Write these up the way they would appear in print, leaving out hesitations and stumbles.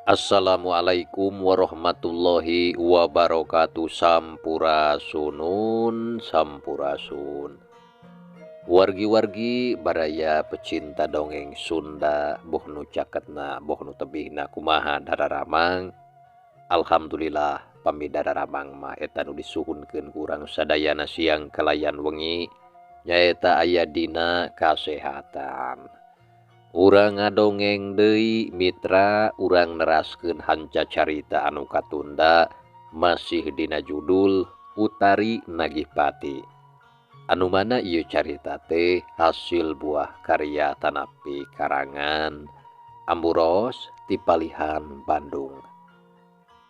Assalamualaikum warahmatullahi wabarakatuh. Sampurasunun sampurasun. Wargi-wargi baraya pecinta dongeng Sunda, boh nu caketna boh nu tebihna kumaha dararamang. Alhamdulillah pami dararamang mah eta nu disuhunkeun ku urang sadayana siang kalayan wengi nyaeta aya dina kasehatan. Urang ngadongeng deui mitra, urang neraskeun hanca carita anu katunda masih dina judul Utari Nagih Pati. Anu mana ieu carita teh hasil buah karya tanapi karangan Amburos ti Palihan Bandung.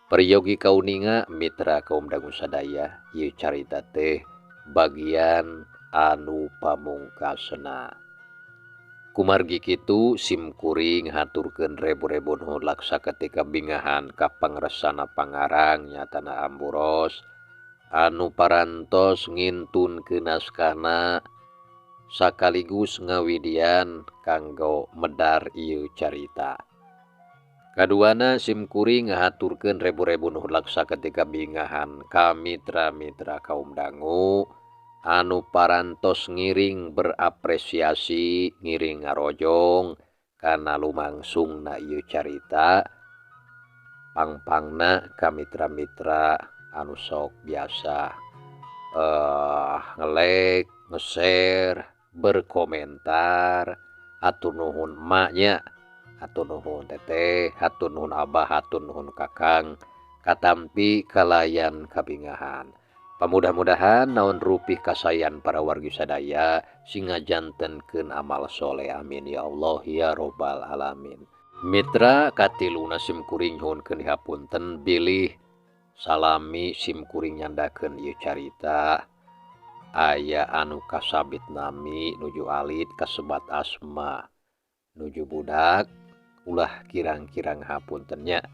Peryogi kauninga mitra kaum dangu sadaya, ieu carita teh bagian anu pamungkasna. Kumargi kitu simkuring haturkeun rebu-rebu nuhun laksa ketika bingahan ka pangresana pangarang nyatana Amburos anu parantos ngintunkeun naskahna sakaligus ngawidian kanggo medar ieu carita. Kaduana simkuring ngahaturkeun rebu-rebu nuhun laksa ketika bingahan ka mitra-mitra kaum dangu anu parantos ngiring berapresiasi, ngiring ngarojong kana lumangsungna ieu carita, pangpangna ka mitra-mitra anu sok biasa nge-like, nge-share, berkomentar. Hatur nuhun emaknya, hatur nuhun teteh, hatur nuhun abah, hatur nuhun kakang, katampi kalayan kabingahan. Pamudah-mudahan naon rupih kasayan para wargi sadaya singa jantenkeun amal soleh, amin ya Allah ya robbal alamin. Mitra katiluna simkuring nyuhunkeun hapunten bilih salami simkuring nyandakeun ieu carita aya anu kasabit nami nuju alit kasebat asma nuju budak, ulah kirang-kirang hapuntennya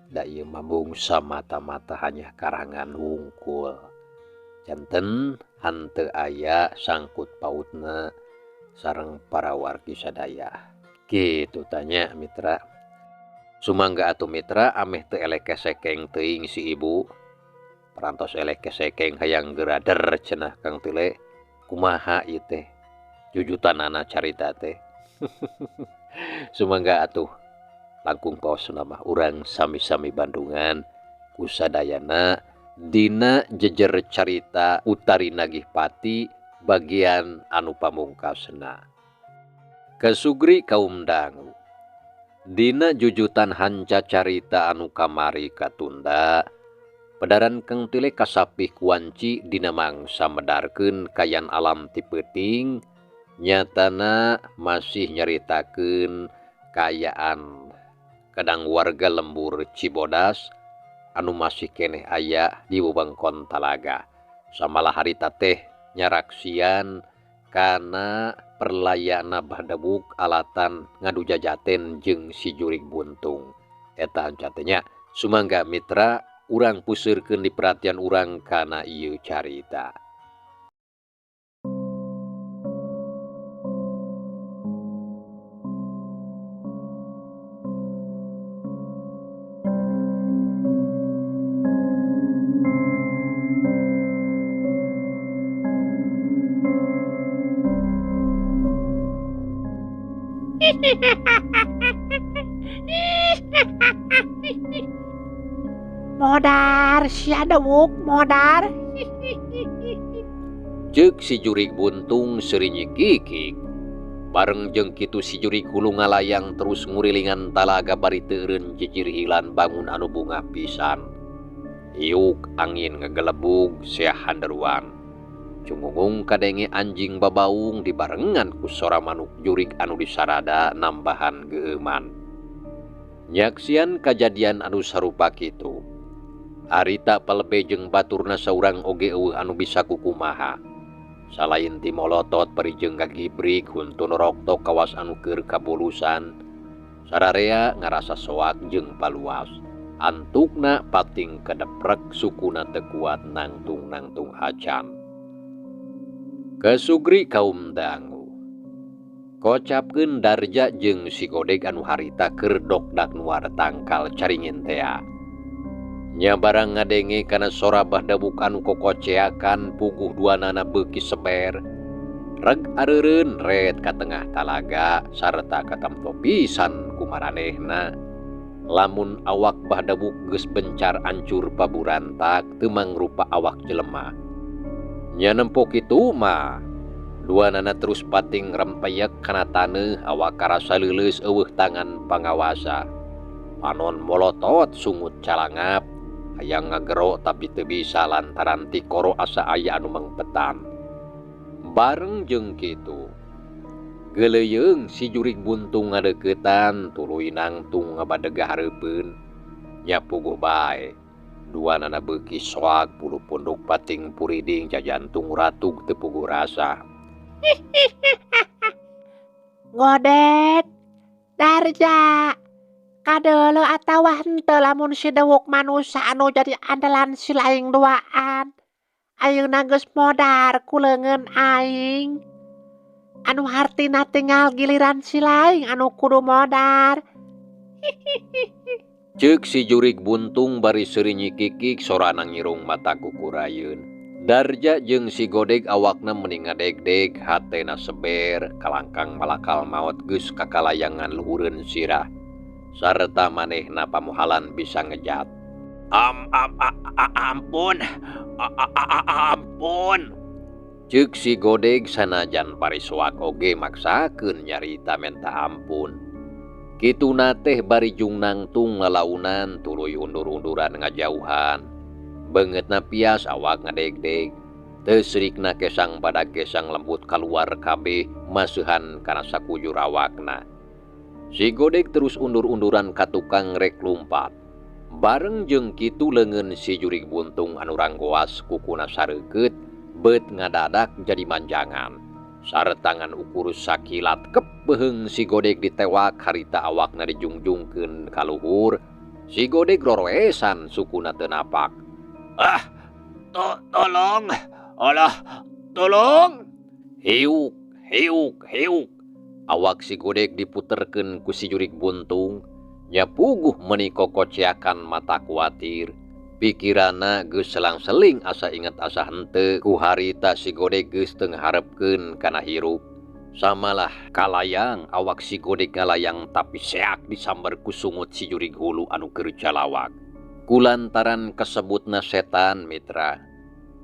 da ieu mah mung samata-mata hanya karangan wungkul. Janten hanteu aya sangkut pautna sareng para wargi sadaya. Kitu tanya mitra. Sumangga atuh mitra ameh teu eleh kesekeng teuing si ibu. Parantos eleh kesekeng hayang gerader cenah Kang Tile. Kumaha ieu teh? Jujutanana carita teh. Sumangga atuh langkung paosna mah urang sami-sami Bandungan kusadayana dina jejer carita Utari Nagih Pati bagian anu pamungkasna. Kesugri kaum dangu dina jujutan hanca carita anu kamari katunda, pedaran Kang Tile kasapih kuanci dina mangsa medarkeun kayan alam ti peuting, nyatana masih nyaritakeun kayaan kadang warga lembur Cibodas anu masih keneh aya di wewengkon Talaga. Samalah harita teh nyaraksian kana perlayana badebuk alatan ngadu jajaten jeung si jurig buntung. Eta ancatenya sumangga mitra urang puseurkeun di perhatian urang kana ieu carita. Modar sia dewuk modar. Ceuk si jurig buntung seuri nyikikik. Bareng jeung kitu si jurig hulu ngalayang terus ngurilingan talaga bari teu eureun jijirhilan bangun anu bungah pisan. Iuk angin ngagelebug seah handeruan. Cungungung kadenge anjing babaung dibarengan ku sora manuk jurig anu disarada nambahan geueuman. Nyaksian kajadian anu sarupa kitu. Harita palebe jeung baturna saurang oge eueuh anu bisa kukumaha. Salain ti molotot bari jeung gagibrig huntu noroktok kawas anu keur kabulusan. Sararea ngarasa soak jeung paluas. Antukna pating kedeprek sukuna teu kuat nangtung-nangtung acan. Kesugri kaum dangu. Kocapkeun Darja jeung si Godeg anu harita keur dokdak nuar tangkal caringin tea. Nya barang ngadenge kana sora bahdabuk anu kokoceakan puguh duanana beuki seber. Reg areureun ret ka tengah talaga sarta katamto pisan kumaranehna. Lamun awak bahdabuk geus bencar ancur paburantak teu mangrupa awak jelema. Nya nempo kitu mah duanana terus pating rempeyek kana taneuh awak karasa leuleus eueuh tangan pangawasa. Panon molotot sungut calangap hayang ngagero tapi teu bisa lantaran tikoro asa aya anu mengpetan. Bareng jeung kitu geuleuyeung si jurig buntung ngadeuketan tuluy nangtung ngabadegah hareupeun. Nya puguh bae duanana beuki soak bulu punduk pating puriding jajantung ratug teu puguh rasa. Godeg Darja kadeuleu atawa henteu lamun si dewuk manusa anu jadi andalan si laing duaan. Ayeuna geus modar ku leungeun aing. Anu hartina tinggal giliran si laing anu kudu modar. Ceuk si jurig buntung bari seuri nyikikik sorana ngirung mata kukurayeun. Darja jeung si Godeg awakna meni ngadegdeg hatena seber kalangkang malakal maot geus kakalayangan luhureun sirah. Sarta manehna pamuhalan bisa ngejat. Am am a, a, ampun. A, a, a, a, ampun. Ceuk si Godeg sanajan parisoak oge maksakeun nyarita menta ampun. Kituna teh bari jung nangtung lalaunan tuluy undur-unduran ngajauhan. Beungeutna pias awak ngadegdeg. Teu sirikna kesang badag kesang lembut kaluar kabeh maseuhan kana sakujur awakna. Si Godeg terus undur-unduran ka tukang rek lumpat. Bareng jeung kitu leungeun si jurig buntung anu ranggoas kukuna sareukeut beut ngadadak jadi manjangan. Sartangan ukur sakilat kep beuheung si Godeg ditewak harita awakna dijungjungkeun ka luhur. Si Godeg roroesan sukuna teu napak. Ah, tolong, alah, tolong. Hiuk, hiuk, hiuk. Awak si Godeg diputerkeun ku si jurig buntung. Nya puguh meuni kokoceakan mata kuatir. Pikirana geus selang-seling asa inget asa henteu ku harita si Godeg geus teu ngaharepkeun kana hirup. Samalah kalayang awak si Godeg ngalayang tapi seak disamber ku sungut si jurig hulu anu keur calawak. Kulantaran kasebutna setan mitra.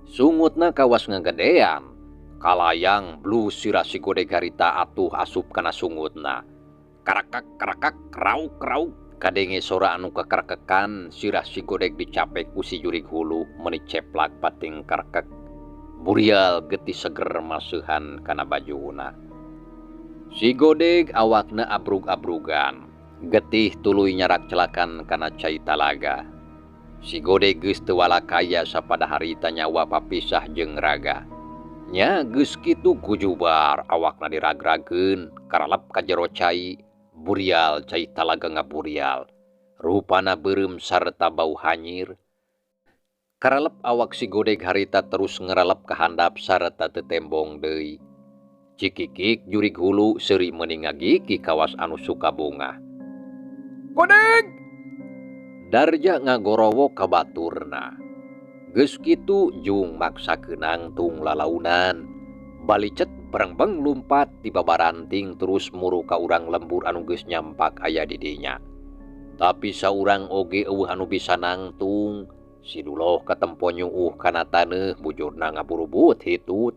Sungutna kawas ngagedean. Kalayang blu sirah si Godeg harita atuh asup kana sungutna. Karakak karakak krauk krauk kadenge sora anu kekrekekan sirah si Godeg dicapek ku si jurig hulu meuni ceplak pating karekek. Burial getih seger maseuhan kana bajuna. Si Godeg awakna abrug-abrugan. Getih tuluy nyarak celakan kana cai talaga. Si Godeg geus teu walakaya sapada harita nyawa papisah jeung raga. Nya geus kitu gujubar awakna diragrageun karalep ka jero cai. Burial cai talaga ngaburial. Rupana beureum sarta bau hanyir. Karalep awak si Godeg harita terus ngerelep ka handap sarta teu tembong deui. Cikikik jurig hulu seuri meuni ngagiki kawas anu suka bungah. Godeg! Darja ngagorowo ka baturna. Geus kitu jung maksakeun nangtung lalaunan. Balicet berengbeng lumpat di babaranting terus muru ka urang lembur anu geus nyampak aya di dinya. Tapi saurang oge eueuh anu bisa nangtung. Si Duloh katempo nyuuh kana taneuh bujurna ngaburubut hitut.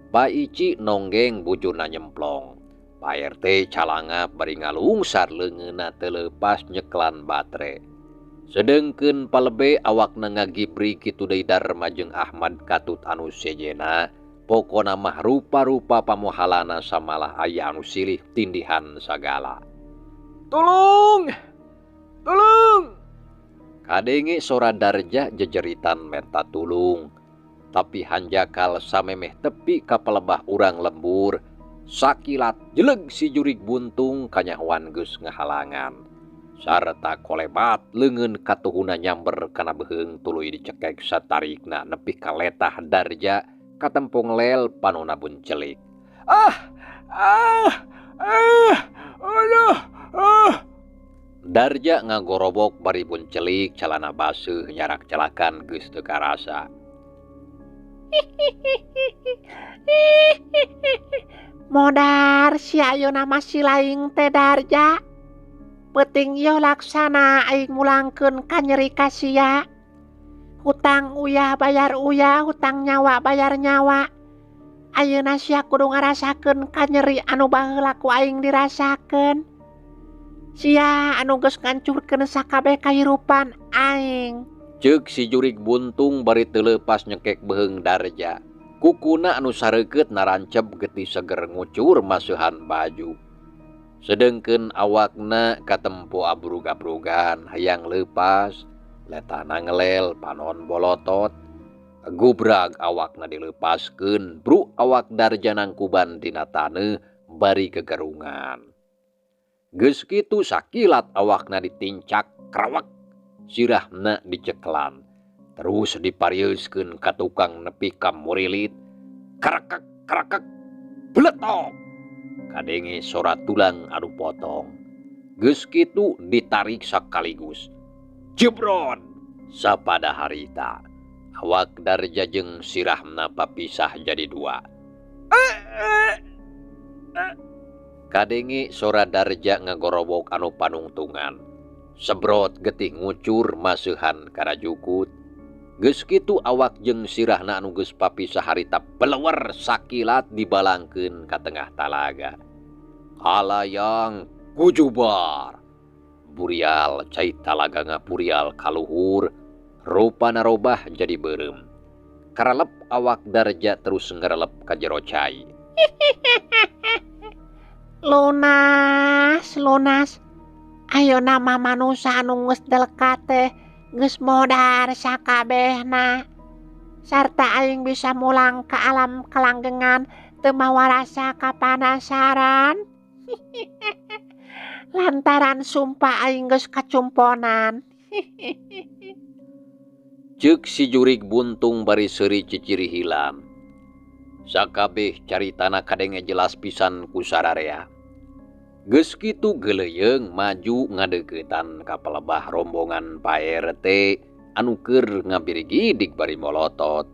Pak Ici nonggeng bujurna nyemplong. Pak RT calangap bari ngalungsar leungeunna teu leupas nyeklan batre. Sedengkeun palebe awakna ngagibri kitu deui Darma jeung Ahmad katut anu sejena. Pokona mah rupa-rupa pamohalana samalah aya anu silih tindihan sagala. Tulung! Tulung! Kadenge sora Darja jejeritan menta tulung. Tapi hanjakal samemeh tepi ka palebah urang lembur, sakilat jeleg si jurig buntung kanyahoan geus ngahalangan. Sarta kolebat leungeun katuhuna nyamber kana beuheung tuluy dicekek satarikna nepi ka letah Darja katempong lel panona buncelik. Ah! Ah! Ah! Aduh! Ah! Darja ngagorobok bari buncelik calana baseuh nyarak celakan geus teu karasa. Modar si ayeuna mah si laing teh Darja. Peuting ieu laksana aing mulangkeun ka nyeri ka sia. Hutang uyah bayar uyah, hutang nyawa bayar nyawa. Ayeuna sia kudu ngarasakeun ka nyeri anu baheula ku aing dirasakeun. Sia anu geus ngancurkeun sakabeh kahirupan aing. Ceuk si jurig buntung bari teu leupas nyekek beuheung Darja. Kukuna anu sareukeut naranceb getih seger ngucur maseuhan baju. Sedengkeun awakna katempo abrug-abrugan hayang leupas. Letana ngelel panon bolotot. Gubrag awakna dileupaskeun, bru awak Darja nangkuban dina taneuh bari gegerungan. Geus kitu sakilat awakna ditincak krawek, sirahna diceklan. Terus diparieuskeun ka tukang nepi ka murilit. Krekek krekek bletok. Kadenge sora tulang anu potong. Geus kitu ditarik sakaligus. Jebrod sapada harita. Awak Darja jeung sirahna papisah jadi dua. Kadenge sora Darja ngagorobok anu panungtungan. Sebrot getih ngucur maseuhan kana jukut. Geus kitu awak jeung sirahna anu geus papisah harita belewer sakilat dibalangkeun ka tengah talaga. Kalayang kujubar. Burial cai talaga ngapurial kaluhur, rupana robah jadi beureum. Karelep awak Darja terus ngerelep ka jero cai. Lunas, lunas. Ayeuna mah manusa anu geus deleka teh geus modar sakabehna. Sarta aing bisa mulang ka alam kelanggengan teu mawa rasa kapanasaran. Lantaran sumpah aing geus kacumponan. Ceuk si jurig buntung bari seuri ciciri hilang. Sakabeh caritana kadenge jelas pisan ku sararea. Geus kitu geuleuyeung maju ngadeuketan ka palebah rombongan Pak RT anu keur ngabirigidig bari molotot.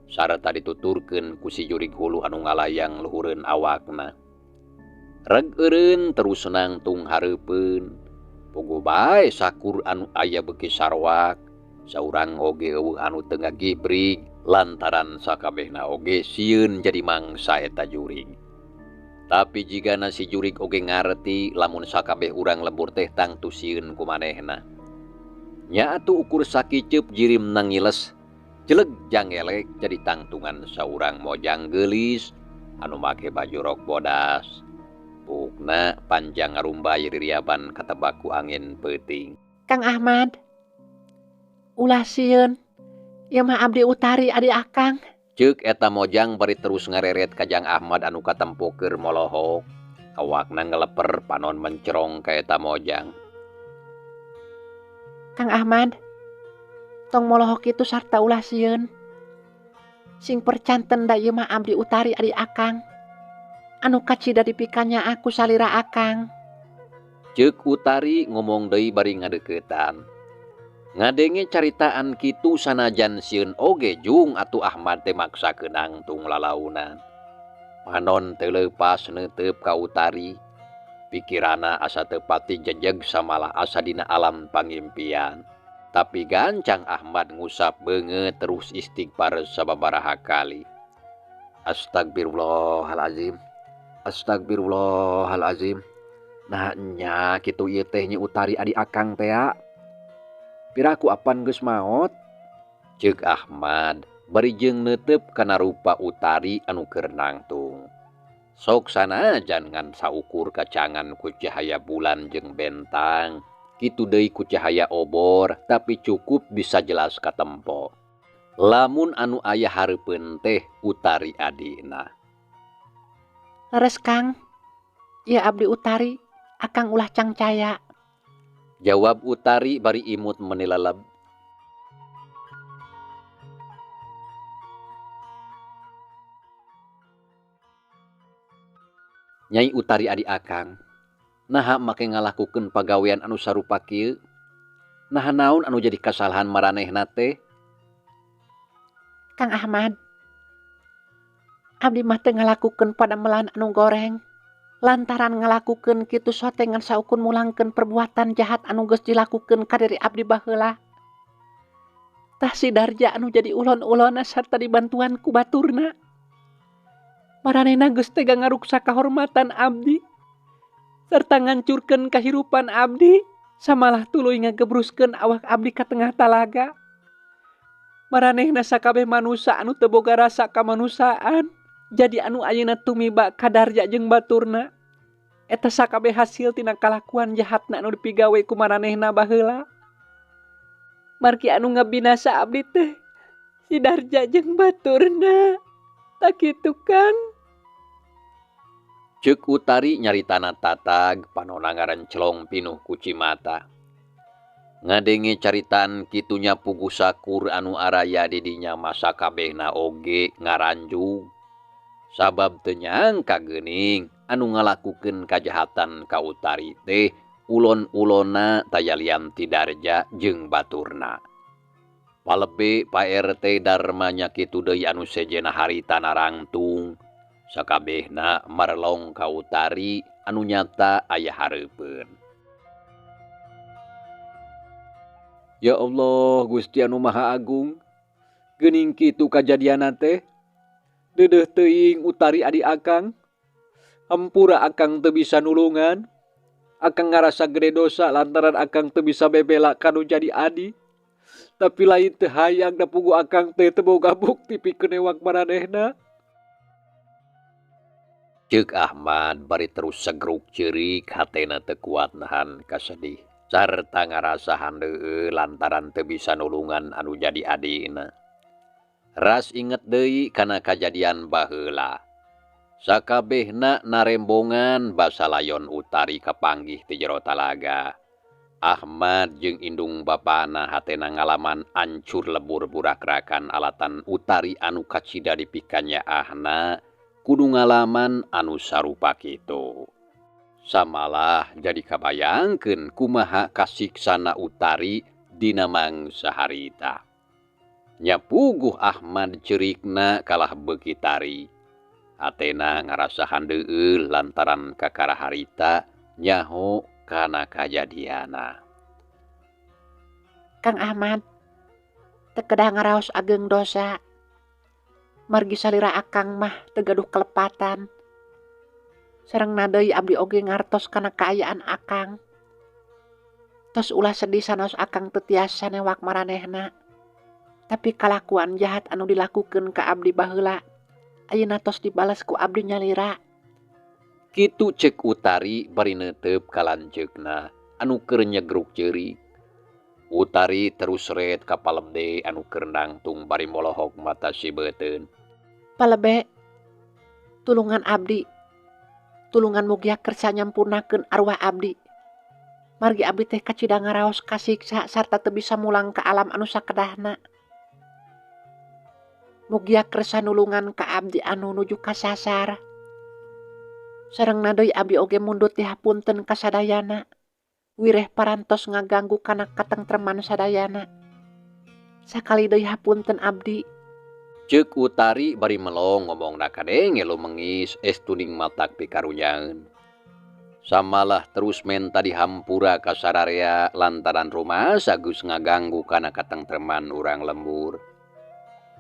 Sarta dituturkeun ku si jurig hulu anu ngalayang luhureun awakna. Reg eureun terus nangtung hareupeun. Puguh bae sakur anu aya beuki sarwak. Saurang oge eueuh anu teu ngagibrig lantaran sakabehna oge sieun jadi mangsa eta jurig. Tapi jigana si jurig oge ngareti lamun sakabeh urang lembur teh tangtu sieun ku manehna. Nya atuh ukur sakiceup jirimna ngiles, jeleg jangelek jadi tangtungan saurang mojang geulis anu make baju rok bodas. Pukna panjang ngarumbay ririaban katebak ku angin peuting. Kang Ahmad, ulah sieun, ieu mah abdi Utari adi akang. Ceuk eta mojang bari terus ngareret ka Jang Ahmad anu katempo keur molohok. Awakna ngeleper panon mencerong ka eta mojang. Kang Ahmad, tong molohok kitu sarta ulah sieun. Sing percanten da ieu mah abdi Utari adi akang. Anu kacida dipikanya aku salira akang. Ceuk Utari ngomong deui bari ngadeuketan. Ngadenge caritaan kitu sanajan sieun oge jung atuh Ahmad teh maksakeun nangtung lalaunan. Panon teu leupas neuteup ka Utari. Pikirana asa teu pati jejeg samalah asa dina alam pangimpian. Tapi gancang Ahmad ngusap beungeut terus istighfar sababaraha kali. Astagfirullahalazim. Astagfirullahalazim. Nah nya kitu ieu teh Nyi Utari adi akang tea. Piraku apan geus maot? Ceuk Ahmad bari jeung neuteup kana rupa Utari anu keur nangtung. Sok sanajan ngan saukur kacangan ku cahaya bulan jeung bentang, kitu deui ku cahaya obor, tapi cukup bisa jelas katempo. Lamun anu aya hareupeun teh Utari adina. Leres Kang, ieu abdi Utari, akang ulah cangcaya. Jawab Utari bari imut meni leleb. Nyai Utari adi akang, naha make ngalakukeun pagawean anu sarupa kieu? Naha naon anu jadi kasalahan maranehna teh? Kang Ahmad, abdi mah teu ngalakukeun padamelan anu goreng. Lantaran ngalakukeun kitu sote ngan saukur mulangkeun perbuatan jahat anu geus dilakukeun ka diri abdi baheula. Tah si Darja anu jadi ulon-ulonna sarta dibantuan ku baturna. Maranehna geus tega ngaruksak kahormatan abdi sarta ngancurkeun kahirupan abdi, samalah tuluy ngagebruskeun awak abdi ka tengah talaga. Maranehna sakabeh manusa anu teu boga rasa kamanusiaan, jadi anu ayeuna tumiba ka Darja jeung baturna. Eta sakabeh hasil tina kalakuan jahatna anu dipigawe ku maranehna baheula. Margi anu ngabinasa abdi teh si Darja jeung baturna. Tak kitu Kang. Ceuk Utari nyaritana tatag panona ngarencelong pinuh ku cimata. Ngadenge caritaan kitunya puguh sakur anu araya di dinya masa kabehna oge ngaranjug. Sabab teu nyangka geuning anu ngalakukeun kajahatan ka Utari teh ulon-ulonna taya lian ti Darja jeung baturna. Palebe Pak RT Darmanya kitu deui anu sejenna harita narangtung. Sakabehna marlong ka Utari anu nyata aya hareupeun. Ya Allah, Gusti anu Maha Agung, geuning kitu kajadianna teh. Deudeuh teuing Utari adi akang. Hampura akang teu bisa nulungan. Akang ngarasa gede dosa lantaran akang teu bisa bebela kanu jadi adi. Tapi lain teu hayang da pugu akang teh teu boga bukti pikeun newak maranehna. Ceuk Ahmad bari terus segruk ceurik hatena teu kuat nahan kasedih sarta ngarasa handeueul lantaran teu bisa nulungan anu jadi adina. Ras inget deui kana kajadian baheula. Sakabehna narembongan basa layon Utari kapanggih ti jero talaga. Ahmad jeung indung bapana hatena ngalaman ancur lebur burakrakan alatan Utari anu kacida dipikannya ahna kudu ngalaman anu sarupa kitu. Samalah jadi kabayangkeun kumaha kasiksana Utari dina mangsa harita. Nya puguh Ahmad cerikna kalah beuki tari. Hatena ngarasa handeueul lantaran kakara harita nyaho kana kajadiana. Kang Ahmad, teu kedah ngaraos ageng dosa. Margi salira akang mah teu gaduh kelepatan. Sareng deui abdi oge ngartos kana kaayaan akang. Tos ulah sedih sanaos akang teu tiasa newak maranehna. Tapi kalakuan jahat anu dilakukeun ka abdi baheula ayeuna tos dibales ku abdi nyalira. Kitu ceuk Utari bari neuteup ka lanceukna anu keur nyegruk ceurik. Utari terus ret ka palebde anu keur nangtung bari molohok mata sibeuteun. Palebe, tulungan abdi. Tulungan mugia kersa nyampurnakeun arwah abdi. Margi abdi teh kacida ngaraos kasiksa sarta teu bisa mulang ka alam anu sakedahna. Mugia kersa nulungan ka abdi anu nuju kasasar. Sareng deui abdi oge mundut dihapunten ka sadayana. Wireh parantos ngaganggu kana katengtreman sadayana. Sakali deui hapunten abdi. Ceuk Utari bari melong ngomongna kadenge lumengis estuning matak pikarunyaeun. Samalah terus menta dihampura ka sararea lantaran rumasa geus ngaganggu kana katengtreman urang lembur.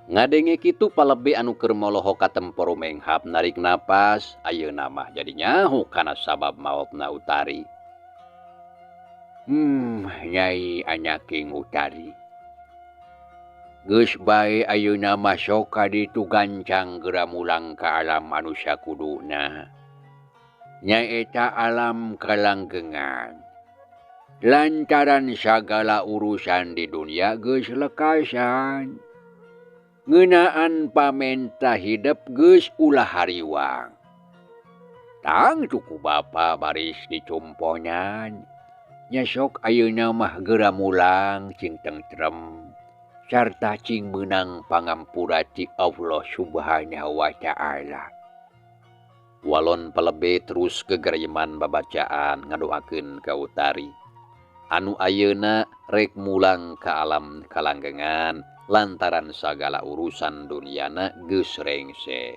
Ngadenge kitu palebe anu keur molohok katempo rumenghap narik napas, ayeuna mah jadi nyaho kana sabab maotna Utari. Nyai anyaking Utari. Geus bae ayeuna mah sok ka ditu gancang geura mulang ka alam anu sakuduna. Nyaeta alam kalanggengan. Lantaran sagala urusan di dunia geus lekasan. Ngeunaan pamenta hidep geus ulah hariwang. Tangtu ku bapa baris dicumponan. Nya sok ayeuna mah geura mulang cing tentrem sarta cing meunang pangampura ti Allah Subhanahu wa Ta'ala. Walon palebe terus gegereman babacaan ngadoakeun ka Utari. Anu ayeuna rek mulang ka alam kalanggengan lantaran sagala urusan duniana geus rengse.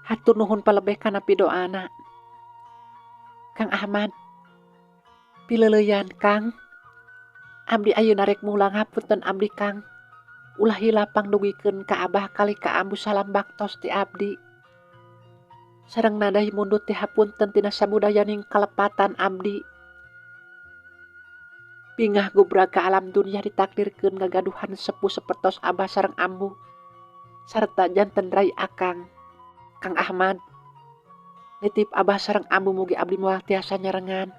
Hatur nuhun palebeh kana pidoana. Kang Ahmad, pileuleyan Kang. Abdi ayeuna rek mulang, hapunten abdi Kang. Ulah hilap pangdugikeun ka Abah kali ka Ambu salam baktos ti abdi. Sareng nadai mundut ti hapunten tina sabudayaning kalepatan abdi. Bingah gubra ka alam dunia ditakdirkeun ngagaduhan sepuh sapertos Abah sareng Ambu sarta janten rai akang. Kang Ahmad, nitip Abah sareng Ambu mugi abdi moal tiasa nyarengan.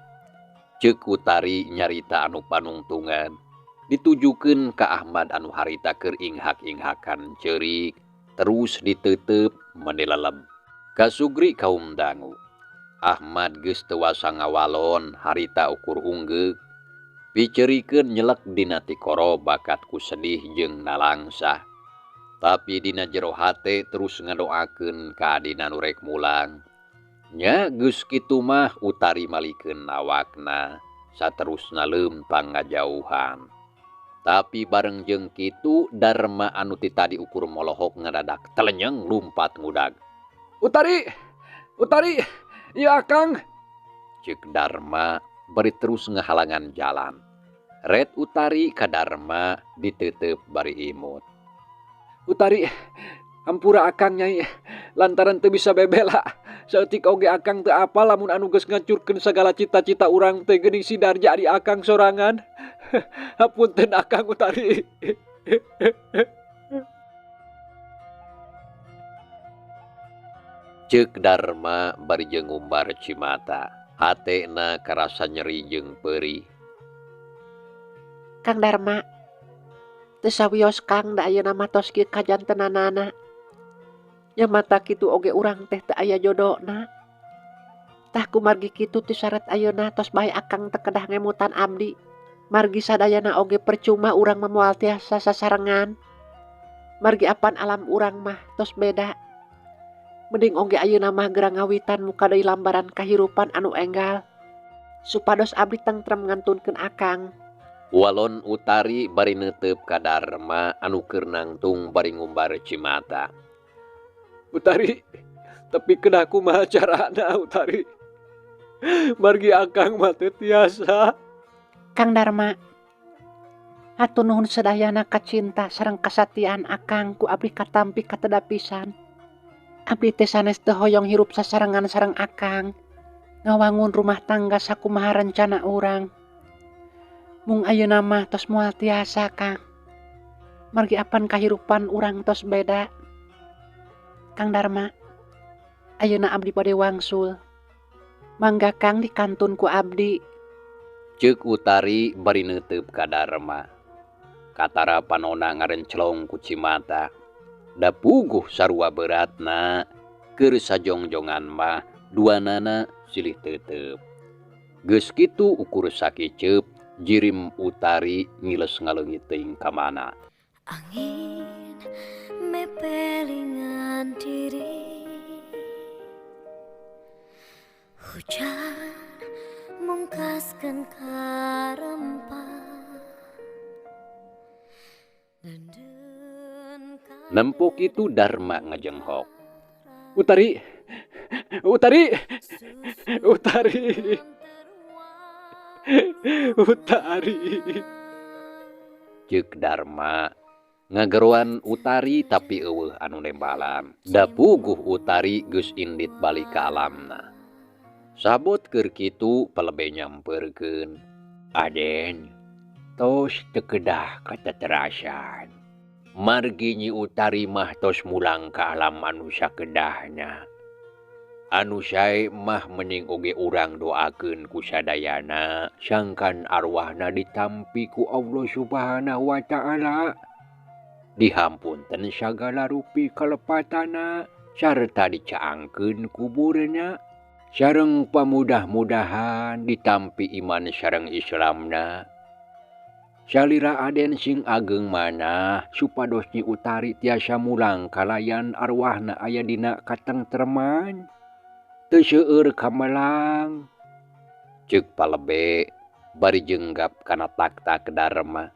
Ceuk Utari nyarita anu panungtungan ditujukeun ka Ahmad anu harita keur inghak-inghakan ceurik terus diteuteup meni leleb. Kasugri kaum dangu. Ahmad geus teu wasa ngawalon harita ukur unggeuk. Piceurikeun nyelek dina tikoro bakat ku sedih jeung nalangsa. Tapi dina jero hate terus ngadoakeun ka adina nu rek mulang. Nya geus kitu mah Utari malikeun awakna saterusna leumpang ngajauhan. Tapi bareng jeung kitu Darma anu ti tadi ukur molohok ngadadak telenyeng lumpat ngudag. Utari, Utari, ieu akang. Ceuk Darma bari terus ngahalangan jalan. Ret Utari ka Darma diteuteup bari imut. Utari, hampura akang nyai, lantaran teu bisa bebela. Saeutik oge akang teu apal lamun anu geus ngancurkeun sagala cita-cita urang teh geuning si Darja di akang sorangan. Hapunten akang Utari. Ceuk Darma bari jeung ngumbar cimata. Hatena karasa nyeri jeung peurih. Kang Darma, teu sawios Kang da ayeuna mah tos kieu kajantenanana. Nya mata kitu oge urang teh teu aya jodona. Tah kumargi kitu ti syarat ayeuna tos bae akang teu kedah ngemutan abdi. Margi sadayana oge percuma urang mah moal tiasa sasarengan. Margi apan alam urang mah tos beda. Mending oge ayeuna mah geura ngawitan muka deui lambaran kahirupan anu enggal. Supados abdi tentrem ngantunkeun akang. Walon Utari bari neuteup ka Darma anu keur nangtung bari ngumbar cimata. Utari, tapi kedah kumaha carana Utari? Margi akang mah teu tiasa. Kang Darma, hatur nuhun sadayana kacinta sareng kasatiaan akang ku abdi katampi kateda pisan. Abdi teh sanes teu hoyong hirup sasarengan sareng akang. Ngawangun rumah tangga sakumaha rencana urang. Mung ayeuna mah tos moal tiasa Kang. Margi apan kahirupan urang tos beda. Kang Darma, ayeuna abdi bade wangsul. Mangga Kang dikantun ku abdi. Ceuk Utari bari neuteup ka Darma. Katara panona ngarenclong ku cimata. Da puguh sarua beratna keur sajongjongan mah duanana silih teuteup. Geus kitu ukur sakiceup jirim Utari ngiles ngaleungit teuing ka mana. Angin mepelingan diri, hujan mungkaskan karempah. Nempok itu Darma ngajenghok. Utari, Utari. Utari. Utari. Ceuk Darma ngageroan Utari tapi eueuh anu nembalan. Da puguh Utari geus indit balik ka alamna. Sabot keur kitu palebe nyamperkeun. Aden, tos teu kedah kateterasan. Margi Nyi Utari mah tos mulang ka alam anu sakedahna. Anu sae mah mending oge urang doakeun ku sadayana sangkan arwahna ditampi ku Allah Subhanahu wa Ta'ala. Dihampunten sagala rupi kalepatana sarta dicaangkeun kuburna sareng pamudah-mudahan ditampi iman sareng Islamna. Salira Aden sing ageng manah supados Nyi Utari tiasa mulang kalayan arwahna aya dina katengtreman. Teu seueur kamelang. Ceuk palebe bari jenggap kana taktak Darma.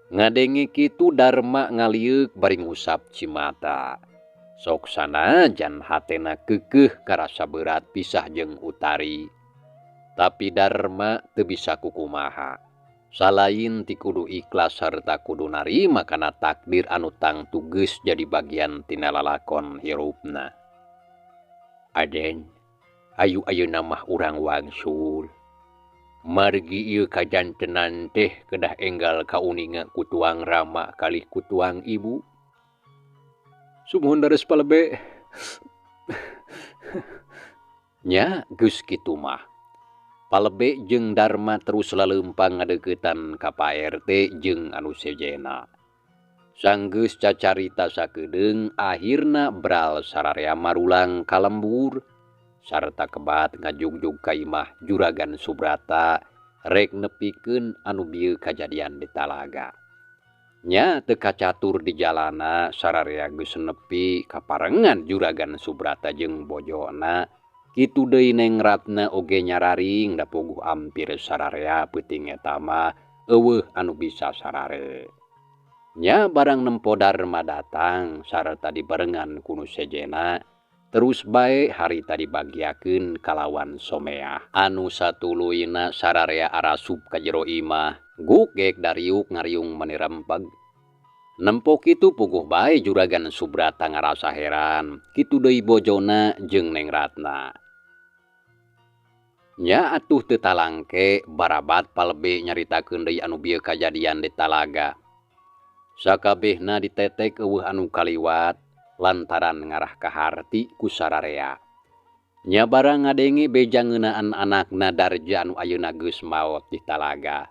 Ngadenge kitu Darma ngalieuk bari ngusap cimata. Sok sanajan hatena keukeuh karasa berat pisah jeung Utari. Tapi Darma teu bisa kukumaha. Salain ti kudu ikhlas sarta kudu narima kana takdir anu tangtu geus jadi bagian tina lalakon hirupna. Aden, ayu ayeuna mah urang wangsul. Margi ieu kajantenan teh kedah enggal kauninga ku tuang rama kalih ku tuang ibu. Sumuhun dares palebe. Nya geus kitu mah. Palebe jeung Darma terus laleumpang ngadeuketan ka Pak RT jeung anu sejena. Sanggeus cacarita sakedeung akhirna bral sararea marulang ka lembur sarta kebat ngajugjug ka imah Juragan Subrata rek nepikeun anu bieu kajadian di talaga. Nya teu kacatur di jalana sararea geus nepi kaparengan Juragan Subrata jeung bojona. Kitu deui Neng Ratna oge nyararing da puguh ampir sararea peuting eta mah eueuh anu bisa sarare. Nya barang nempo Darma datang sarta dibarengan ku nu sejena terus bae harita dibagiakeun kalawan someah. Anu satuluyna sararea arasup ka jero imah gugek dariuk ngariung meni rempeg. Nempo kitu puguh bae Juragan Subrata ngarasa heran kitu deui bojona jeung Neng Ratna. Nya atuh teu talangke barabat palebe nyaritakeun deui anu bieu kajadian di talaga. Sakabehna ditetek eueuh anu kaliwat lantaran ngarah ka harti ku sararea. Nya barang ngadenge beja ngeunaan anakna Darja anu ayeuna geus maot di talaga.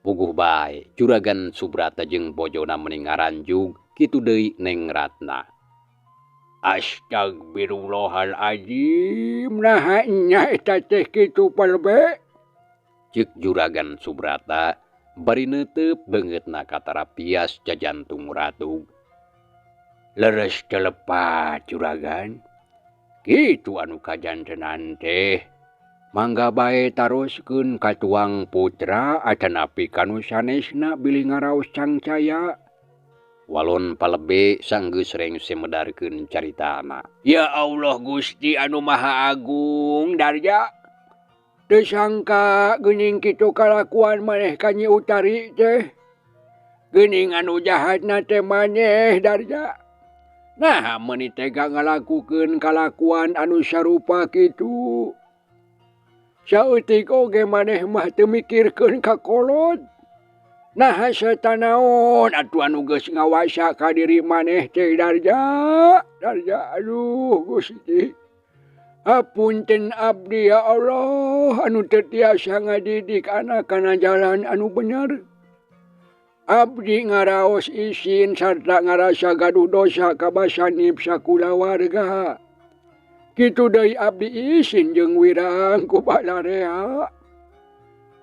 Puguh bae Juragan Subrata jeung bojona meni ngaranjug kitu deui Neng Ratna. Astagfirullahalazim, naha nya eta teh kitu palebe? Ceuk Juragan Subrata bari neuteup beungeutna katara pias jajantung ratug. Leres teu lepat Juragan. Kitu anu kajantenan teh. Mangga bae taroskeun ka tuang putra atanapi ka nu sanesna bilih ngaraos cangcaya. Walon palebe sanggeus rengse medarkeun caritana. Ya Allah Gusti anu Maha Agung Darja. Teu sangka geuning kitu kalakuan maneh ka Nyi Utari teh. Geuning anu jahatna teh maneh Darja. Nah meuni tega ngalakukeun kalakuan anu sarupa kitu. Saeutik oge maneh mah teu mikirkeun ka kolot. Nah setan naon atuh anu geus ngawasa ka diri maneh teh Darja. Darja aduh Gusti. Hapunten abdi ya Allah anu teu tiasa ngadidik anak kana jalan anu bener. Abdi ngaraos isin sarta ngarasa gaduh dosa ka basanib sakulawarga. Kitu deui abdi isin jeung wirang ku balarea.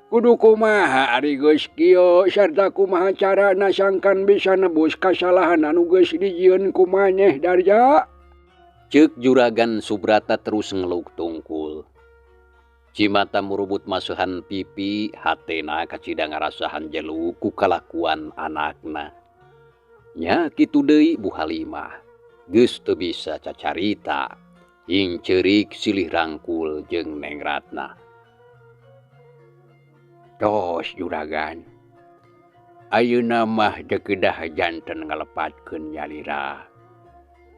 Kudu kumaha ari geus kieu sarta kumaha carana sangkan bisa nebus kasalahan anu geus dijieun ku maneh Darja. Ceuk Juragan Subrata terus ngeluk tungkul. Cimata murubut masuhan pipi, hatena kacida ngarasahan jelu ku kalakuan anakna. Nya kitu deui Bu Halimah, geus teu bisa cacarita. Hing ceurik silih rangkul jeung Neng Ratna. Tos juragan. Ayeuna mah teu kedah janten ngalepatkeun nyalira.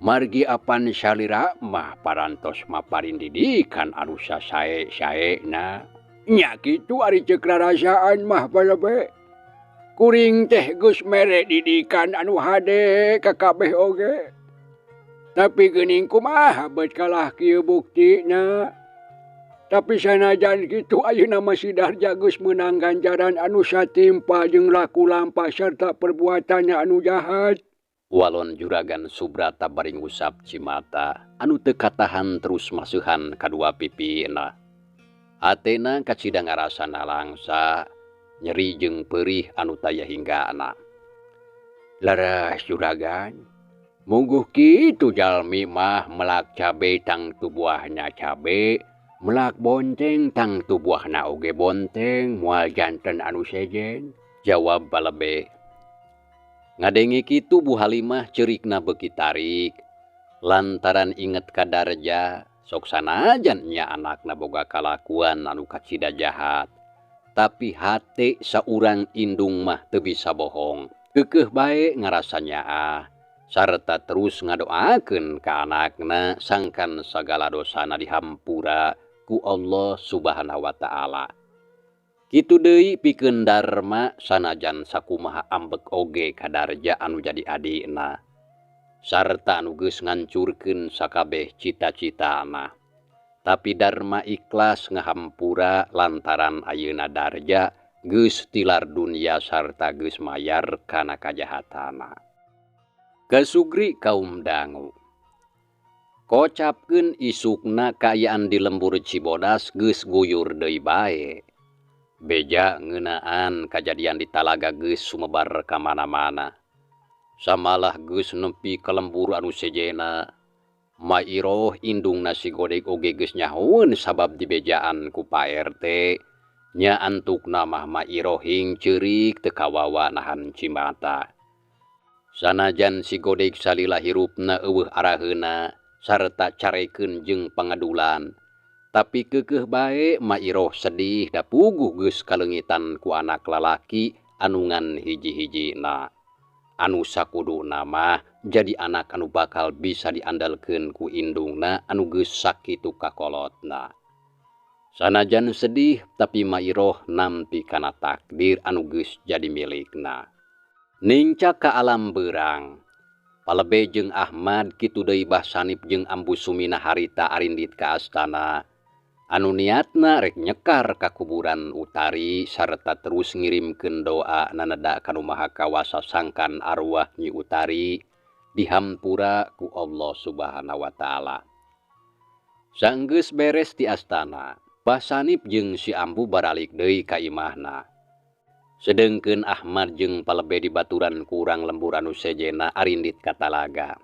Margi apan salira mah parantos maparin didikan anu sasae-saena. Nya kitu ari ceuk rarasaan mah palebe. Kuring teh geus mere didikan anu hade ka kabeh oge. Tapi geuning kumaha beut kalah kieu buktina. Tapi sanajan kitu ayeuna mah si Darja geus meunang ganjaran anu satimpa jeung laku lampah sarta perbuatanna anu jahat. Walon Juragan Subrata bari ngusap cimata anu teu katahan terus masuhan kadua pipina. Hatena kacida ngarasa nalangsa, nyeri jeung perih anu taya hinggana. Leres juragan, mungguh kitu jalmi mah melak cabe tangtu buahna cabe, melak bonteng tangtu buahna oge bonteng, moal janten anu sejen. Jawab Balebe. Ngadenge kitu Bu Halimah ceurikna beuki tarik. Lantaran inget ka Darja, sok sanajan nya anakna boga kalakuan anu kacida jahat. Tapi hate saurang indung mah teu bisa bohong. Keukeuh bae ngarasa nyaah, sarta terus ngadoakeun ka anakna sangkan sagala dosana dihampura ku Allah Subhanahu wa Ta'ala. Kitu deui pikeun Darma sanajan sakumaha ambek oge ka Darja anu jadi adina, sarta anu geus ngancurkeun sakabeh cita-citana. Tapi Darma ikhlas ngahampura lantaran ayeuna Darja geus tilar dunia sarta geus mayar kana kajahatana. Kasugri kaum dangu. Kocapkeun isukna kaayaan di lembur Cibodas geus guyur deui bae. Beja ngeunaan kajadian di talaga geus sumebar ka mana-mana. Samalah geus nepi ka lembur anu sejena. Mairoh indungna si Godeg oge geus nyahoeun sabab dibejaan ku Pak RT. Nya antukna mah Mairoh hing ceurik teu kawawa nahan cimata. Sanajan si Godeg salila hirupna eueuh araheuna sarta carekeun jeung pangadulan. Tapi keukeuh bae Mairoh sedih da puguh geus kaleungitan ku anak lalaki anu ngan hiji-hijina. Anu sakuduna mah jadi anak anu bakal bisa diandalkeun ku indungna anu geus sakitu kakolotna. Sanajan sedih tapi Mairoh nampi kana takdir anu geus jadi milikna. Nincak ka alam beurang. Palebe jeung Ahmad kitu deui Bah Sanip jeung Ambu Sumina harita arindit ka astana. Anu niatna rek nyekar ka kuburan Utari sarta terus ngirimkeun doa naneda ka Nu Maha Kawasa sangkan arwah Nyi Utari dihampura ku Allah Subhanahu wa Ta'ala. Sanggeus beres di astana, Bah Sanip jeung si Ambu baralik deui ka imahna. Sedengkeun Ahmad jeung Palebe dibaturan ku urang lembur anu sejena arindit ka talaga.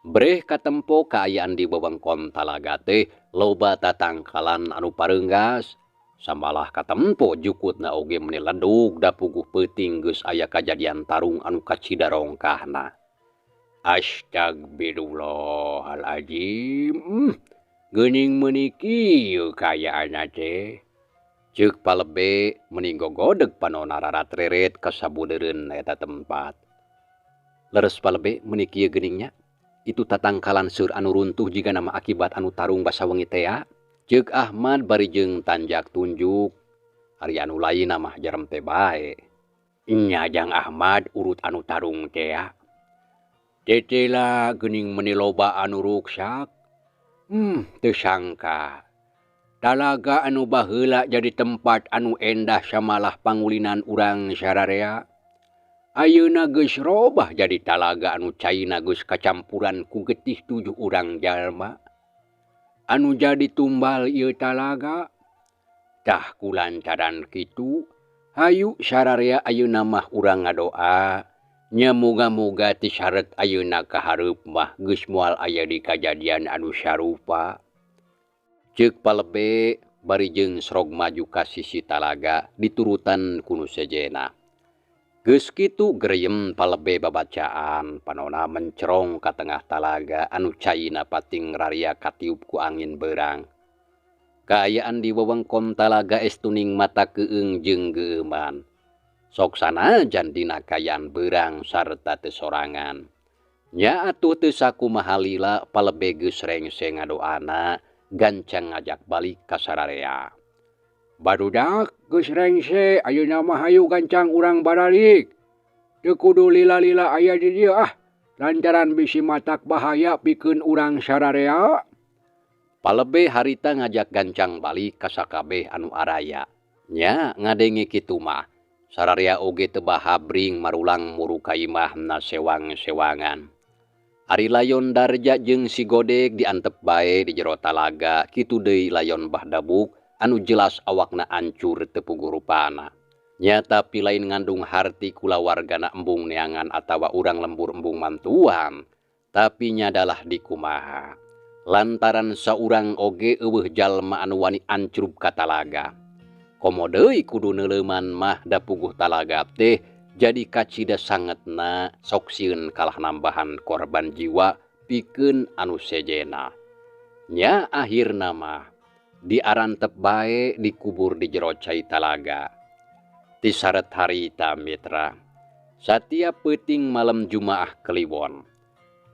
Breh katempo kaayaan di wewengkon talaga teh loba tatangkalan anu pareunggas. Samalah katempo jukutna oge meni ledug da puguh peuting geus aya kajadian tarung anu kacida rongkahna. Astagfirullahalazim. Geuning meuni kieu kaayaanna teh. Ceuk Palebe meni gogodeg panona rarat-reret ka sabudeureun eta tempat. Leres Palebe meuni kieu geuning nya. Itu tatangkalan seur anu runtuh jiga nama akibat anu tarung basa wengi tea. Ceuk Ahmad bari jeung tanjak tunjuk. Ari anu lainna mah jaremte bae. Nya jang Ahmad urut anu tarung tea. Tetela geuning meuni loba anu ruksak. Teu sangka. Talaga anu baheula jadi tempat anu endah samalah pangulinan urang sararea. Ayeuna geus robah jadi talaga anu caina geus kacampuran ku getih 7 urang jalma. Anu jadi tumbal ieu talaga. Tah kulantaran kitu, hayu sararea ayeuna mah urang ngadoa. Nya muga-muga ti saret ayeuna ka hareup mah geus moal aya di kajadian anu sarupa. Ceuk Palebe bari jeung srog maju ka sisi talaga diturutan ku nu sejena. Geus kitu gereyem palebe babacaan, panona mencerong ka tengah talaga anu caina pating raria katiup ku angin beurang. Kaayaan di wewengkon talaga estuning mata keung jeung geueuman. Sok sanajan dina kaayaan beurang sarta teu sorangan. Nya atuh teu sakumaha lila palebe geus rengse ngadoana gancang ngajak balik ka sararea. Barudak geus rengse ayeuna mah hayu gancang urang baralik. Teu kudu lila-lila aya di dieu ah, lantaran bisi matak bahaya pikeun urang sararea. Palebe harita ngajak gancang balik ka sakabeh anu araya. Nya ngadenge kitu mah, sararea oge teu bahabring marulang muru ka imahna sewang-sewangan. Ari layon Darja jeung si Godeg diantep bae di jero talaga, kitu deui layon Bah Dabuk anu jelas awakna ancur teu puguh rupana. Nya tapi lain ngandung harti kulawargana embung neangan atawa urang lembur embung mantuan, tapi nyadalah dikumaha. Lantaran saurang oge eueuh jalma anu wani ancrub ka talaga. Komo deui kudu neuleuman mah da puguh talaga teh jadi kacida sangetna sok sieun kalah nambahan korban jiwa pikeun anu sejena. Nya akhirna mah diarantep bae dikubur di jero cai talaga. Tisaret harita mitra. Satiap peuting malam Jumaah Kliwon,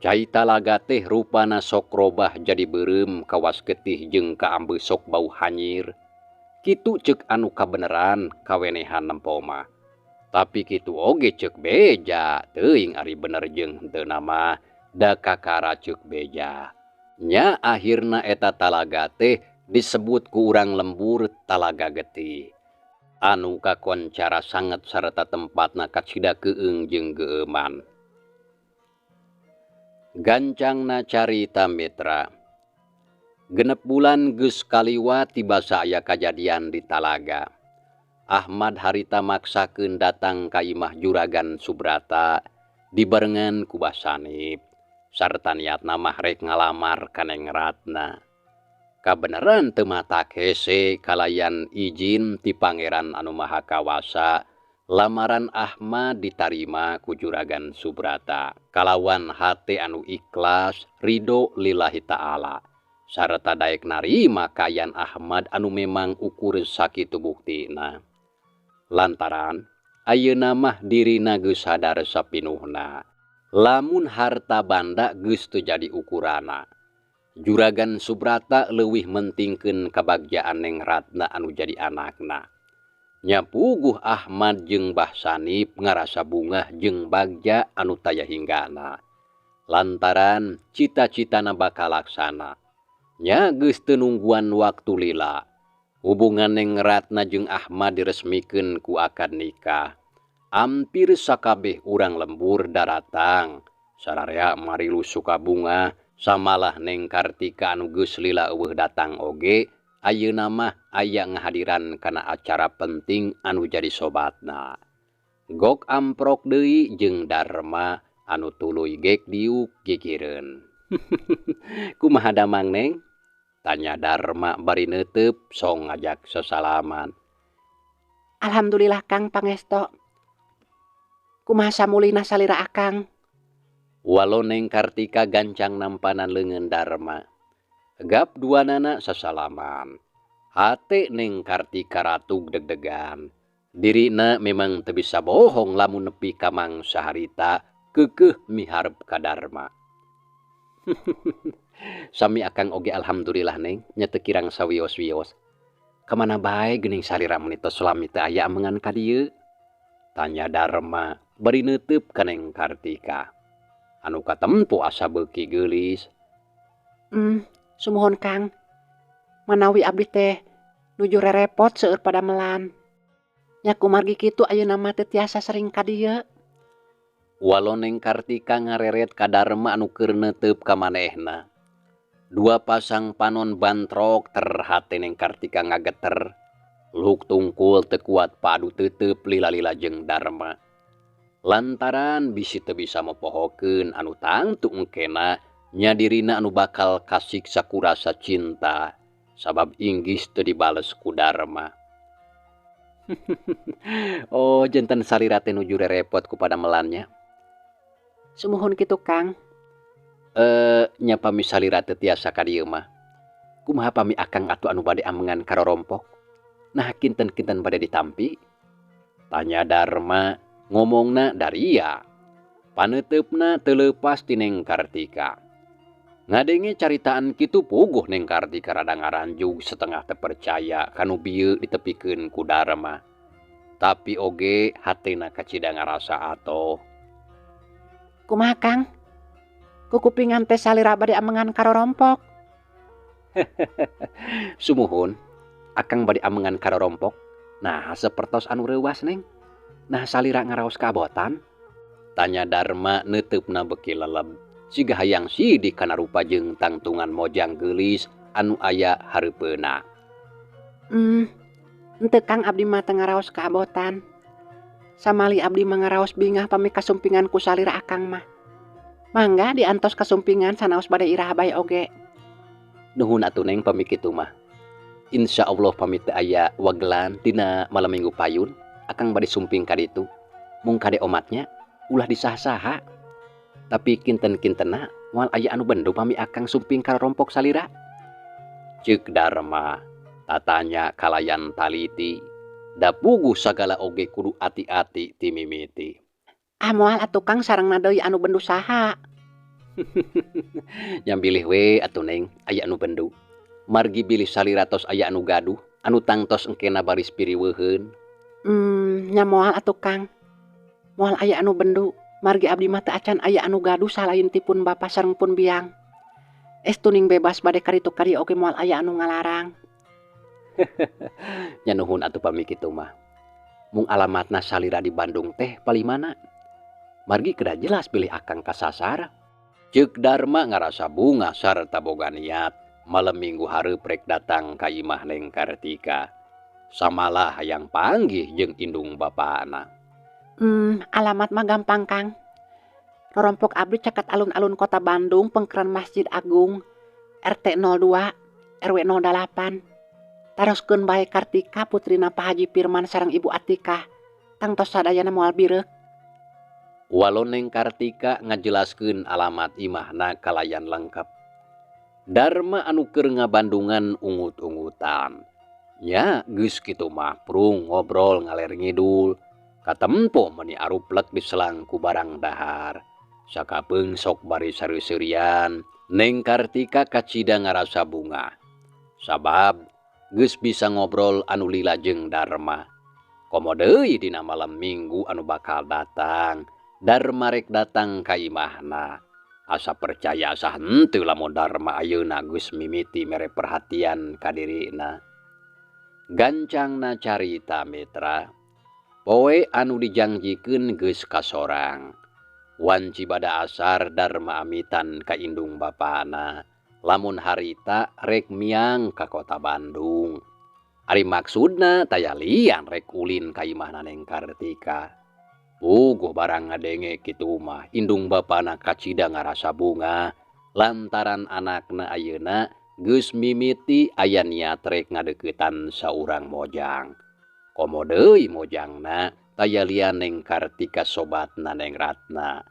cai talaga teh rupana sok robah jadi beureum kawas getih jeung kaambe sok bau hanyir. Kitu ceuk anu kabeneran kawenehan nempo mah. Tapi kitu oge ceuk beja, teuing ari bener jeung henteu mah da kakara ceuk beja. Nya akhirna eta talaga teh disebut ku urang lembur Talaga Getih. Anu kakoncara sanget sarta tempatna kacida keung jeung geueuman. Gancangna carita mitra. 6 bulan geus kaliwat tibasa aya kajadian di talaga. Ahmad harita maksakeun datang ka imah Juragan Subrata dibarengan ku Bah Sanip sarta niatna mah rek ngalamar ka Neng Ratna. Kabeneran teu matak hese kalayan izin ti Pangeran anu Maha Kawasa, lamaran Ahmad ditarima ku Juragan Subrata kalawan hate anu ikhlas ridho lillahi ta'ala sarta daek narima kayan Ahmad anu memang ukur sakitu buktina. Lantaran ayeuna mah dirina geus sadar sapinuhna lamun harta banda geus teu jadi ukurana. Juragan Subrata leuwih mentingkeun kabagjaan Neng Ratna anu jadi anakna. Nya puguh Ahmad jeung Bah Sanip ngarasa bungah jeung bagja anu taya hinggana. Lantaran cita-citana bakal laksana. Nya geus teu nungguan waktu lila. Hubungan Neng Ratna jeung Ahmad diresmikeun ku akad nikah. Ampir sakabeh urang lembur daratang. Sararea marilu sukabungah samalah Neng Kartika anu geus lila eueuh datang oge ayeuna mah aya ngahadiran kana acara penting anu jadi sobatna. Gok amprok deui jeung Darma anu tuluy gek diuk gigireun. Kumaha damang Neng? Tanya Darma bari neuteup song ngajak sesalaman. Alhamdulillah Kang Pangesto. Kumaha samulina salira akang? Walau Neng Kartika gancang nampanan leungeun Darma. Gap duanana sasalaman. Hate Neng Kartika ratug deg-degan. Dirina memang teu bisa bohong lamun nepi ka mangsa harita keukeuh miharep ka Darma. Sami akang oge alhamdulillah Neng, nya teu kirang sawios-wios. Kamana bae geuning salira meuni tos lami teu aya amengan ka dieu? Tanya Darma bari neuteup ka Neng Kartika. Anu katempo asa beuki geulis. Sumuhun Kang. Manawi abdi teh nuju rerepot seueur padamelan. Nya kumargi kitu ayeuna mah teu tiasa sering ka dieu. Walau Neng Kartika ngareret ka Darma anu keur neuteup ka manehna. Dua pasang panon bantrok terhate Neng Kartika ngageter. Luhuk tungkul teu kuat padu teuteup lila-lila jeung Darma. Lantaran bisi teu bisa mopohokeun anu tangtu engkena nya dirina anu bakal kasiksa ku rasa cinta sabab inggis teu dibales ku Darma. Oh janten salira teh nuju rerepot ku padamelan nya. Sumuhun kitu Kang. Nya pami salira teu tiasa ka dieu mah. Kumaha pami akang atuh anu bade amengan ka rorompok? Nah kinten-kinten bade ditampi? Tanya Darma ngomongna daria. Paneuteup teu leupas ti Neng Kartika. Ngadenge caritaan kitu puguh Neng Kartika rada ngaranjug setengah teu percaya kanu bieu ditepikeun ku Darma. Tapi oge hatena kacida ngarasa atoh. Kumaha Kang? Kukupingan teh salira bade amengan ka rorompok. Sumuhun, akang bade amengan ka rorompok. Nah, sapertos anu reuwas Neng. Nah salira ngaraos kabotan? Tanya Darma neuteupna beuki leleb. Siga hayang sidik kana rupa jeung tangtungan mojang geulis anu aya hareupeunna. Henteu Kang abdi mah teu ngaraos kabotan. Samali abdi mah ngaraos bingah pami kasumpingan ku salira akang mah. Mangga diantos kasumpingan sanaos bade iraha bae oge. Nuhun atuh Neng pami kitu mah. Insya Allah pami teu aya wagelan dina malam minggu payun akang bade sumping ka ditu. Mung kade omatnya ulah disaha-saha. Tapi kinten-kintenna moal aya anu bendu pami akang sumping ka rorompok salira. Ceuk Darma tatanya kalayan taliti. Da puguh sagala oge kudu ati-ati ti mimiti. Ah moal atuh Kang sarengna deui anu bendu saha. Nya bilih we atuh Neng aya anu bendu. Margi bilih salira tos aya anu gaduh anu tangtos engkena baris piriweuheun. Nya moal atuh Kang. Moal aya anu bendu. Margi abdi mah teu acan aya anu gaduh salain ti pun bapa sareng pun biang. Estuning bebas bade karitu kari oge moal aya anu ngalarang. Nya nuhun atuh pami kitu mah. Mung alamatna salira di Bandung teh palih mana? Margi kedah jelas bilih akang kasasar. Ceuk Darma ngarasa bunga sarta boga niat malam minggu hareup rek datang ka imah Neng Kartika. Samalah hayang panggih jeung indung bapana. Alamat mah gampang Kang. Rorompok abdi caket alun-alun kota Bandung, Pengkeran Masjid Agung, RT 02, RW 08. Taroskeun bae Kartika putrina Pak Haji Firman sareng Ibu Atikah. Tangtos sadayana moal bireuk. Walau Neng Kartika ngajelaskeun alamat imahna kalayan lengkap. Darma anu keur ngabandungan ungut-ungutan. Nya geus kitu mah prung ngobrol ngaler ngidul. Katempo meuni aruplek diselang ku barang dahar. Sakapeung sok bari sareuseurian, Neng Kartika kacida ngarasa bunga. Sabab geus bisa ngobrol anu lila jeung Darma. Komo deui dina malam minggu anu bakal datang, Darma rek datang ka imahna. Asa percaya asa henteu lamun Darma ayeuna geus mimiti mere perhatian ka dirina. Gancangna carita mitra. Poe anu dijangjikeun geus kasorang. Wanci bada asar Darma amitan ka indung bapana. Lamun harita rek miang ka kota Bandung. Ari maksudna taya lian rek ulin ka imahna Neng Kartika. Puguh barang ngadenge kitu mah indung bapana kacida ngarasa bunga lantaran anakna ayeuna geus mimiti aya niat rek ngadeuketan saurang mojang. Komo deui mojangna taya lian Neng Kartika sobatna Neng Ratna.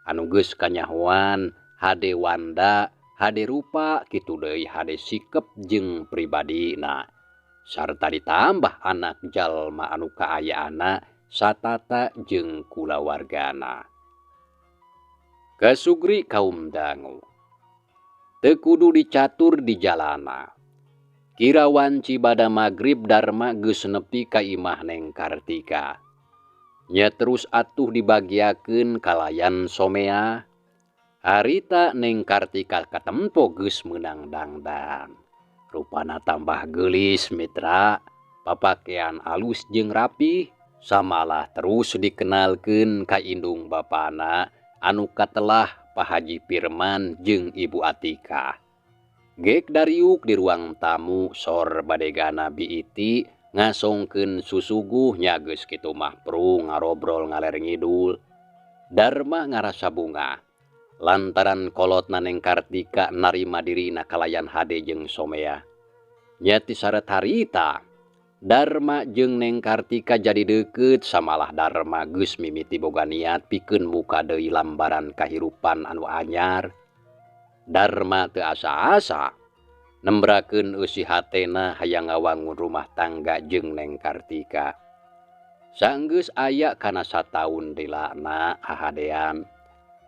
Anu geus kanyahoan hade wanda, hade rupa, kitu deui hade sikep jeung pribadina. Sarta ditambah anak jalma anu kaayaanna satata jeung kulawargana. Kasugri kaum dangu. Teu kudu dicatur di jalana. Kira wanci bada magrib Darma geus nepi ka imah Neng Kartika. Nya terus atuh dibagiakeun kalayan somea. Harita Neng Kartika katempo geus meunang dangdan. Rupana tambah geulis mitra, papakean alus jeung rapi, samalah terus dikenalkeun ka indung bapana anu katelah Pak Haji Firman jeung Ibu Atikah. Gek dariuk di ruang tamu sor badegana biiti ngasongkeun susuguh nya geus kitu mah prung ngarobrol ngaler ngidul. Darma ngarasa bunga lantaran kolotna Neng Kartika narima dirina kalayan hade jeung somea. Nya ti saret harita Darma jeung Neng Kartika jadi deukeut samalah Darma geus mimiti boga niat pikeun muka deui lambaran kahirupan anu anyar. Darma teu asa-asa nembrakeun eusi hatena hayang ngawangun rumah tangga jeung Neng Kartika. Sanggeus aya kana sataun dilana hahadean.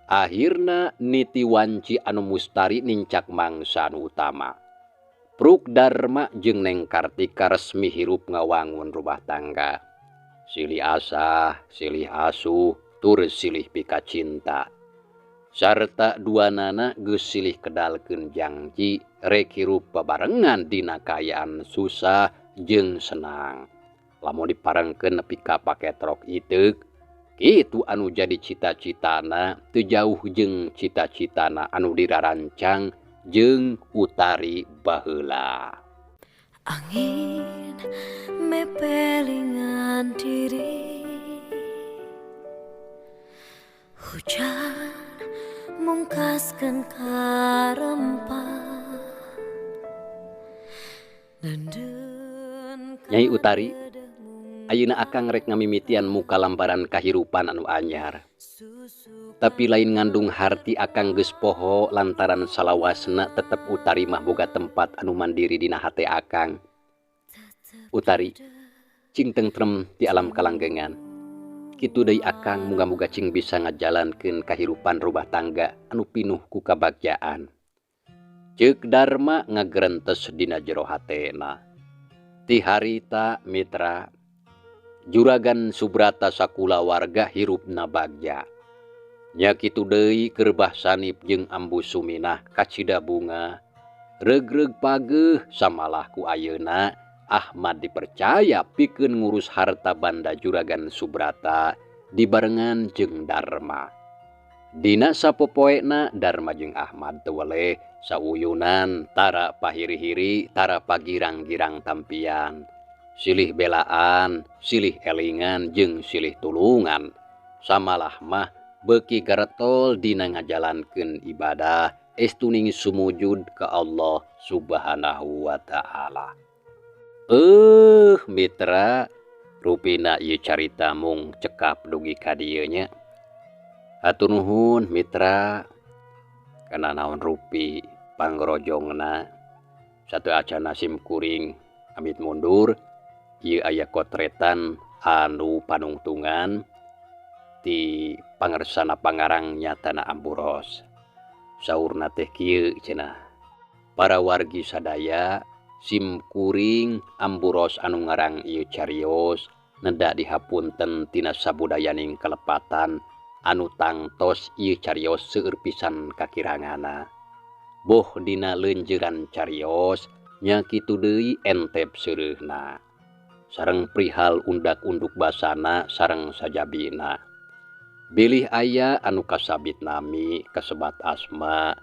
Akhirna niti wanci anu mustari nincak mangsa anu utama. Pruk Darma jeung Neng Kartika resmi hirup ngawangun rumah tangga. Silih asah, silih asuh, tur silih pikacinta. Sarta duanana geus silih kedalkeun jangji rek hirup babarengan dina kaayaan susah jeung senang. Lamun diparengkeun nepi ka paketrok iteuk, kitu anu jadi cita-citana teu jauh jeung cita-citana anu dirarancang jeung Utari baheula. Angin mepelingan diri, hujan mungkaskeun karempah. Nyai Utari, ayeuna akang rek ngamimitian muka lambaran kahirupan anu anyar. Tapi lain ngandung harti akang geus poho lantaran salawasna tetep Utari mah boga tempat anu mandiri dina hate akang. Utari, cing tentrem di alam kalanggengan. Kitu deui akang muga-muga cing bisa ngajalankeun kahirupan rumah tangga anu pinuh ku kabagjaan. Ceuk Darma ngagerentes dina jero hatena. Ti harita mitra Juragan Subrata sakulawarga hirupna bagja. Nya kitu deui keur Bah Sanip jeung Ambu Suminah kacida bunga. Regreg pageuh samalah ku ayeuna Ahmad dipercaya pikeun ngurus harta banda Juragan Subrata dibarengan jeung Darma. Dina sapopoena Darma jeung Ahmad teu weleh sauyunan tara pahiri-hiri tara pagirang-girang tampian. Silih belaan, silih elingan jeung silih tulungan. Samalah mah beuki garetol dina ngajalankeun ibadah estuning sumujud ka Allah Subhanahu wa taala. Mitra, rupina ieu carita mung cekap dugi ka dieu nya. Hatur nuhun mitra, kana naon rupi pangrojongna. Satu acana sim kuring amit mundur, ieu aya kotretan anu panungtungan ti pangersana pangarang nyatana Amburos. Saurna teh kieu cenah. Para wargi sadaya sim kuring Amburos anu ngarang ieu carios neda dihapunten tina sabudayaning kelepatan anu tangtos ieu carios seueur pisan kakirangana. Boh dina leunjeuran carios nya kitu deui entep seureuhna. Sareng prihal undak-unduk basana sareng sajabina. Bilih aya anu kasabit nami kasebat asma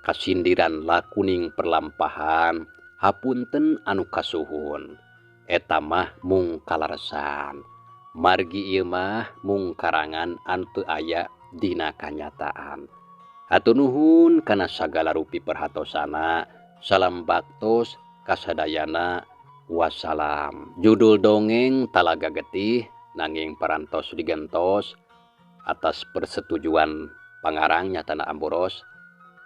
kasindiran lakuning perlampahan hapunten anu kasuhun. Eta mah mung kalaresan. Margi ieu mah mung karangan anu teu aya dina kanyataan. Hatur nuhun kana sagala rupi perhatosana. Salam baktos kasadayana. Wassalam. Judul dongeng Talaga Getih nanging parantos digentos atas persetujuan pangarang nyatana Amboros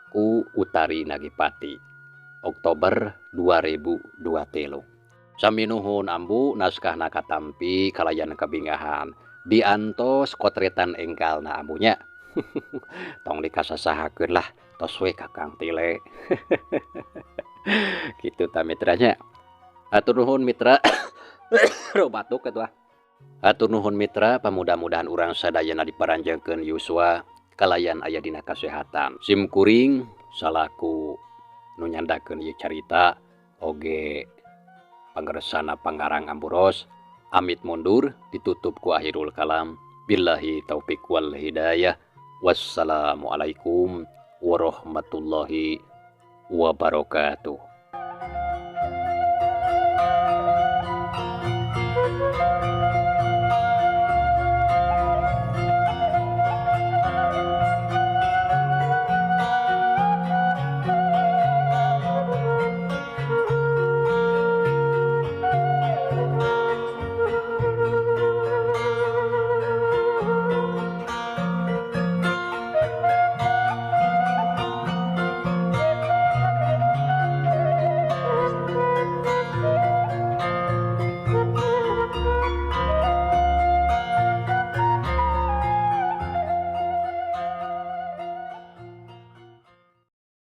ku Utari Nagipati Oktober 2023. Sami nuhun ambu naskahna katampi kalayan kabingahan diantos kotretan enggalna ambunya. Tong dikasasahakeun lah tos we kakang tile. Kitu ta mitranya. Hatur nuhun mitra. Batuk atuh. Hatur nuhun mitra, pamudah-mudahan urang sadayana diparanjangkeun yuswa kalayan aya dina kasehatan. Sim kuring salaku nu nyandakeun ieu carita oge pangersana pangarang Amburos amit mundur ditutup ku akhirul kalam. Billahi taufik wal hidayah. Wassalamualaikum warahmatullahi wabarakatuh.